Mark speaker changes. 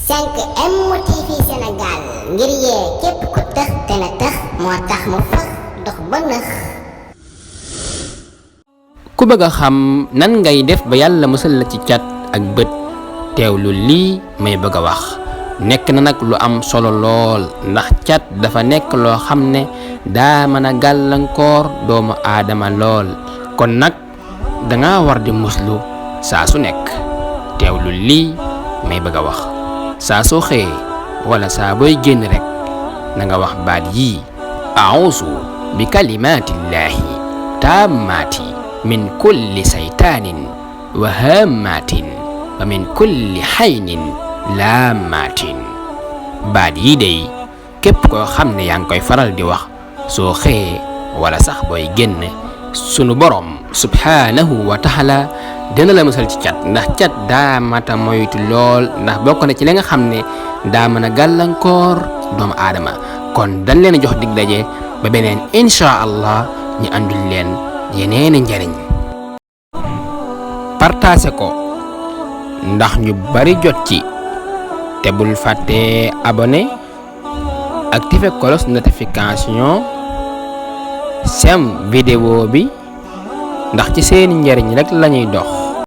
Speaker 1: 5M TV Sénégal ngir yee képp ku tëx te na tëx moo tax mu fëx dox ba nëx.
Speaker 2: ku bëgg a xam nan ngay def ba yàlla musal la ci cat ak bët teewlu lii may bëgg a wax nekk na nag lu am solo lool ndax cat dafa nekk loo xam ne daa mën a gàllankoor doomu aadama lool kon nag danga war di muslu saa su nekk teewlu lii may bëgg a wax saa soo xëyee wala saa booy génn rek na nga wax baat yii: a'uuzu bi kalimaatillaahi taammaati min kulli saytaanin wa haamaatin wa min kulli xaynin laamaatin. baat yii day képp koo xam ne yaa ngi koy faral di wax soo xëyee wala sax booy génn sunu borom subhaanahu wa taala dina la musal ci cat ndax cat daa mata moytu lool ndax bokk na ci li nga xam ne daa mën a gàllankoor doomu aadama kon dañ leen jox dig daje ba beneen insha allah ñu andul leen yeneeni njariñ. partagé ko ndax ñu bari jot ci te bul fàtte abonné activé cloche notification sem vidéo bi ndax ci seeni njariñ rek lañuy dox.